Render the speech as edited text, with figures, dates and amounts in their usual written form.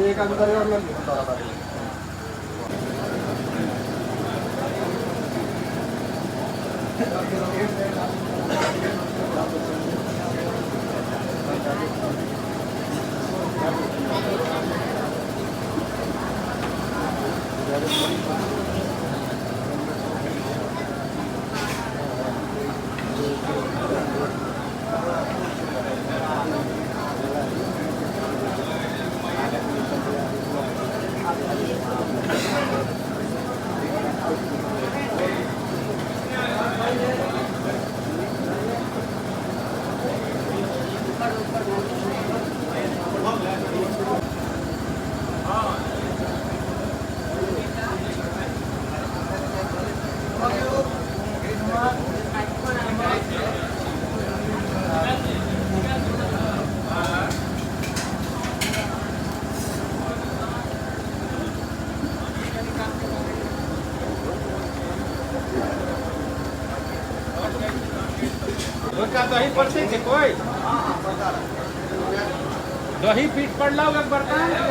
एक आदमी और लग तारा। दही पड़ते थे कोई दही पीठ पड़ला बर्तन।